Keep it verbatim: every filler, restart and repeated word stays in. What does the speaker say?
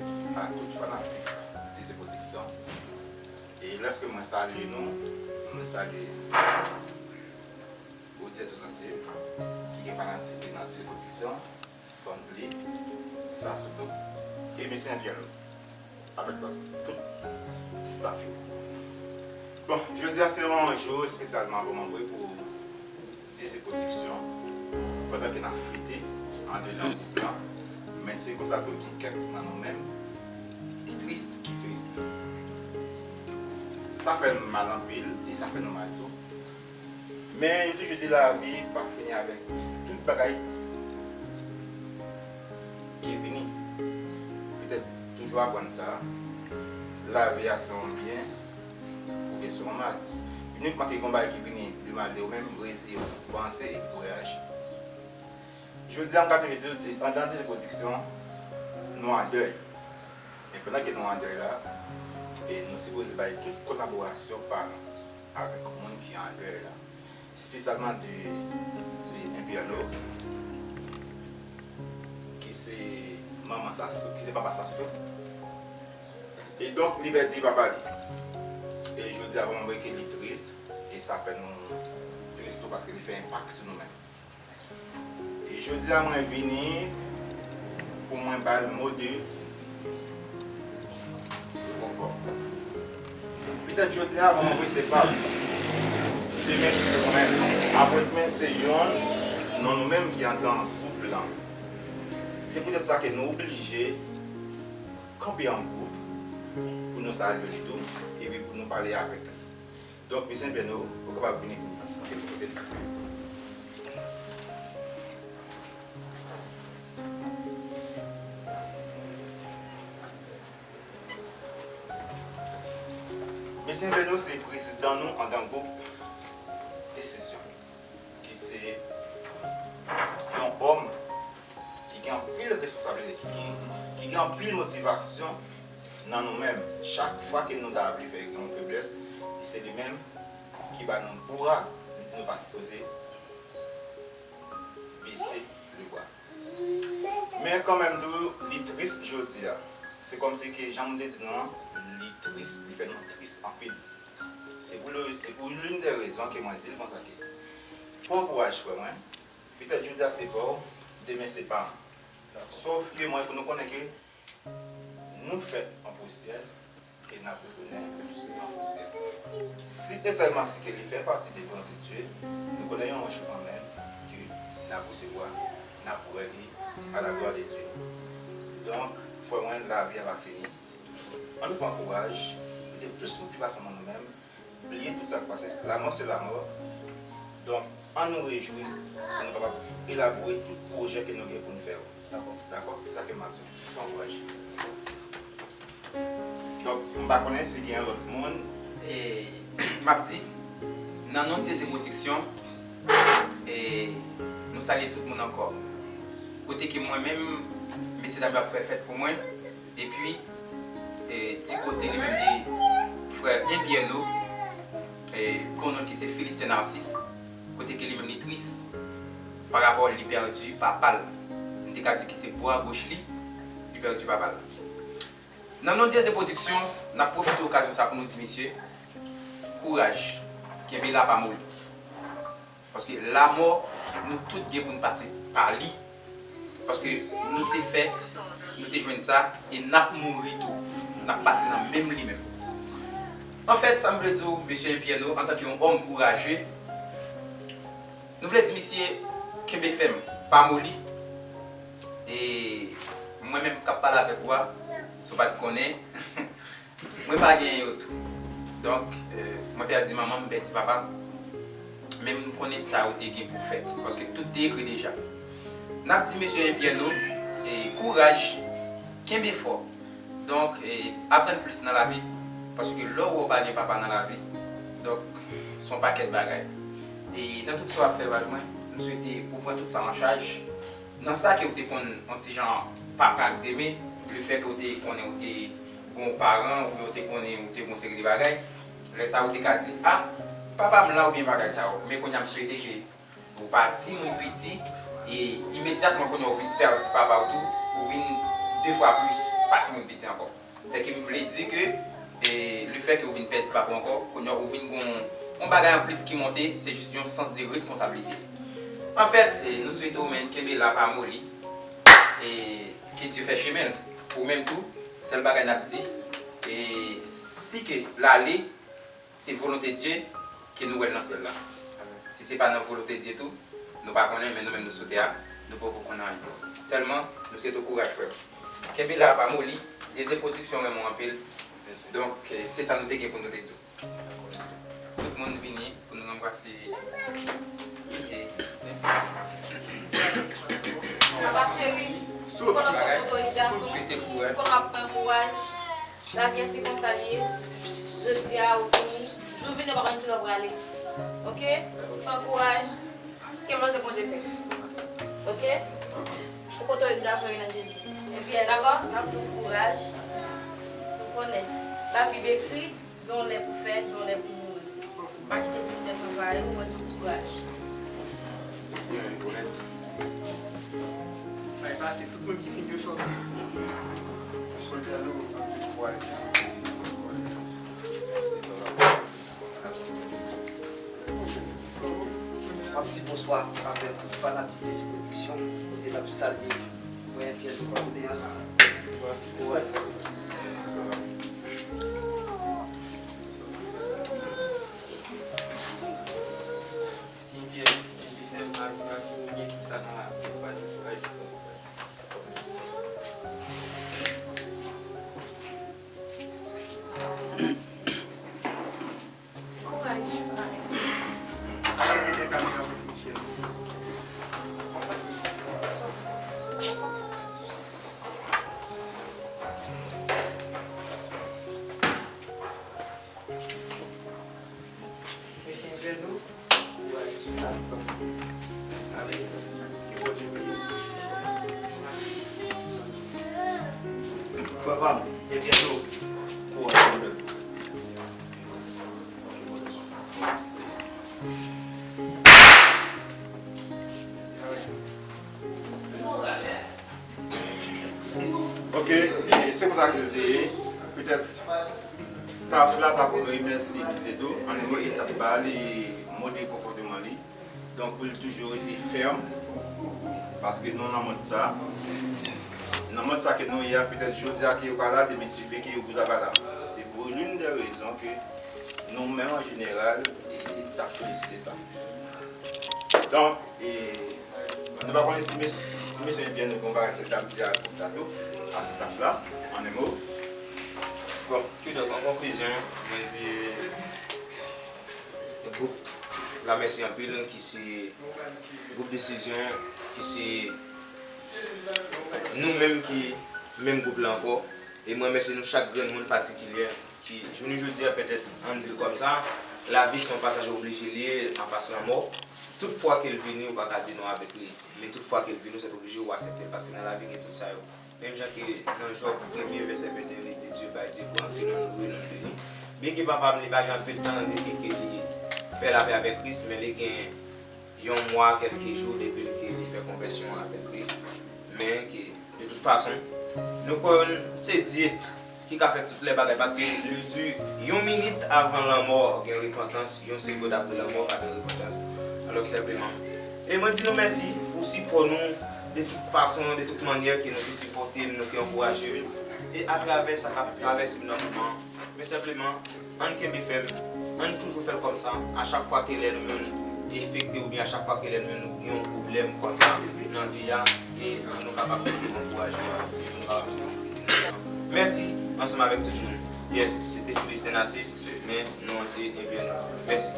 a tout fanatik Dizzy Production. E lèske mwen salye nou, mwen salye odyans yo antye, ki gen fanatik nan Dizzy Production, Sandly, Sasoudo, e Mesye Enpyèlo, avèk lòt tout staff yo. Bon, jodi a se yon jou espesyalman bon, mwen vre pou Dizzy Production, pandan ke n ap fete andedan gwoup lan, men se konsa tou gen kèk nan nou menm ki tris, ki tris. Sa fè n mal anpil e sa fè nou mal tou. Men yo toujou di lavi pa fini avèk tout bagay ki vini. Petèt toujou aprann sa, lavi a se yon byen oubyen se yon mal. Inikman ke gen yon bagay ki vini de mal de ou menm, reziye w, panse epi pou reyaji. Jodi a, m ka toujou di, andan Dizzy Production, nou an dèy. Men pandan ke nou an dèy la, e nou sipoze bay tout kolaborasyon pa nou avèk moun ki an dèy la. Espesyalman de, se Enpyèlo, ki se manman Sasou, ki se papa Sasou. E donk, li pèdi papa li. E jodi a, mwen wè ke li tris, e sa fè nou tris tou paske li fè enpak sou nou menm. E jodi a, mwen vini pou mwen ba l mo de rekonfò. Petèt jodi a, mwen mwen se pa l. Demen, si se mwen, apre demen, se yonn nan nou menm ki andan gwoup lan. Se poutèt sa ke nou oblije kanpe an gwoup pou nou salye li tou, epi pou nou pale avèk li. Donk, Mesye Enpyèlo, ou kapab vini pou nou fè ti kanpe pou kote l. Mesye Enpyèlo se prezidan nou andan gwoup Desizyon, ki se yon òm ki gen anpil responsablite, ki gen, ki gen anpil motivasyon nan nou menm. Chak fwa ke nou ta vle fè yon feblès, e se li menm ki ba nou kouway, li di nou pa sipoze bese lebra. Men kanmenm tou, li tris jodi a. Se kòmsi ke, jan m te di nou an, li tris, li fè nou tris anpil. Se pou le, se pou l'une des raisons ke mwen di l konsa ke, pran kouraj, frè mwen. Petèt jodi a se pa w, demen se pa m. Sof ke mwen, pou nou konnen ke nou fèt an pousyè e n ap retounen an pousyè. Si e sèlman si ke li fè pati de plan de Dye, nou konnen yon jou kanmenm ke n ap resevwa, n ap wè li à la gloire de Dieu. Donk, frè mwen, lavi a pa fini. Ann nou pran kouraj, mete plis motivasyon nan nou menm, bliye tout sa k pase. La mort, c'est la mort. Donk, ann nou rejwi pou nou kapab elabore tout pwojè ke nou gen pou nou fè yo. Dakò. Dakò? Se sa ke m ap di w. Bon kouraj. Donk, m pa konnen si gen lòt moun. E, m ap di, nan non Dizzy Production, e, nou salye tout moun ankò. Kote ke mwen menm, mesye dam yo ap fè fèt pou mwen, epi, e, di kote li menm li, frè Enpyèlo, e, konnen ki se Filisten Narcisse, kote ke li menm li tris pa rapò li pèdi papa l. M te ka di ki se bra goch li, li pèdi papa l. Nan non Dizzy Production, n ap pwofite okazyon sa pou nou di misye, kouraj, kenbe la pa moli. Paske lamò, nou tout gen pou n pase pa li. Paske nou te fèt, nou te jwenn sa, e n ap mouri tou. N ap pase nan menm li menm. Anfèt, sa m vle di w, mesye Enpyèlo, antanke yon òm kouraje, nou vle di misye kenbe fèm, pa moli. E mwen menm k ap pale avèk ou a, si w pa t konnen, mwen pa genyen yo tou. Donk, e, mwen pèdi manman m, m pèdi papa m. Men m konnen sa yo te gen pou fèt, paske tout te ekri deja. N ap di mesye Enpyèlo, e, kouraj, kenbe fò. Donk, e, aprann plis nan lavi, paske lè w wè w pa gen papa nan lavi, donk, se yon pakèt bagay. E nan tout sa w ap fè, baz mwen, m swete ou pran tout sa an chaj. Nan sa ke w te konn yon ti jan papa ak demen, lefètke w te konnen w te gon paran, oubyen w te konnen w te gon seri de bagay, lè sa a w te ka di, a, papa m la oubyen bagay sa yo. Men kounye a m swete ke ou pa timoun piti, e imedyatman kounye a w vin pèdi papa w tou, ou vin de fwa plis pa timoun piti ankò. Sèke m vle di ke, e, lefètke ou vin pè ti papa ankò, kounye a ou vin gon yon bagay anplis ki monte, se jis yon sans de responsablite. Anfèt, e, nou swete w, men kenbe la, pa moli, e ke Dye fè chemen l. Ou menm tou, sèl bagay n ap di, e si ke l ale, se volonte Dye ke nou wè l nan syèl la. Si se pa nan volonte Dye tou, nou pa konnen, men nou menm nou sou tè a, nou poko konn anyen. Sèlman, nou swete w kouraj, frè m. Kenbe la, pa moli. Zeze Production renmen w anpil. Donk, eh, se sa nou te gen pou nou te di w. Tout moun vini pou nou ranbrase. Papa cheri, ou konnen w se yon potorik gason, ou konnen w ap pran kouraj. Lavi a se konsa l ye. Jodi a ou vini, jou vini ou pa konn kilè w prale. Oke? Pran kouraj. Kite volonte Bondye fèt. Oke? Ou potorik gason yo nan Jezi. Ebyen, dakò? N ap di w kouraj. Ou konnen, Labib ekri, gen yon lè pou fèt, gen yon lè pou mouri. Pa kite tristès anvayi w, mwen di w kouraj. Mesye yo rekonèt. Sa e pase, tout moun ki fin yo sòti. Sòti a nou, m ap di bonswa avèk tout fanatik Desi Production, kote n ap salye frè Pierre Louis Condoléances. Kouraj, frè. Frè pa m, e byen tou. Kouraj, frè. Ok, e se konsa ke l te ye. Petèt, staff la t ap remèsye misye tou. Ann voye etap ba li, mode konpòteman li. Donk, pou l toujou rete fèm, paske nou nan mond sa. Nan mond sa ke nou ye a, petèt jodi a ke yo pa la, demen se vre ke yo pa la. Se pou l'une des raisons ke nou menm an jeneral, e, t ap felisite sa. Donk, e, nou pa konnen si mes-, si mesye Pierre nou gon bagay ke l t ap di a gwoup la tou, a staff la, an en mo. Bon, kidonk, an konklizyon, mwen di, gwoup la mèsi anpil, ki se gwoup Desizyon, ki se nou menm ki menm gwoup la ankò. E mwen remèsye nou chak grenn moun patikilyè ki, jounen jodi a, petèt, ann di l kòmsa, lavi se yon pasaj oblije li ye anfas lanmò. Tout fwa ke l vini, ou pa ka di non avèk li. Men tout fwa ke l vini, ou sèt oblije ou aksepte l, paske nan lavi gen tout sa yo. Menm jan ke nan Jòb premye vèsè venteyen li di, Dye bay, Dye pran, ke nonm loure, nonm beni. Byenke papa m li pa gen anpil tan depi ke li fè lapè avèk Kris, men li gen yon mwa, kèlke jou depi ke li fè konvèsyon avèk Kris. Men ke, de tout fason, nou kwè se Dye ki ka fè tout lè bagay, paske li di, yon minit avan lanmò gen repantans, yon segonn apre lanmò pa gen repantans. Alò, senpleman. E mwen di nou mèsi pou sipò nou, de tout fason, de tout mannyè ke nou te sipòte m, nou te ankouraje m. E atravè sa k ap travèse m nan moman an, men senpleman, ann kenbe fèm, ann toujou fè l kòmsa, a chak fwa ke lè nou menm nou afekte oubyen a chak fwa ke lè nou menm nou gen yon pwoblèm kòmsa nan vi a, e nou kapab toujou ankouraje, nou kapab toujou. Mèsi, ansanm avèk tout moun. Yes, se te Philistin Narcisse, men non an se Envèno. Mèsi.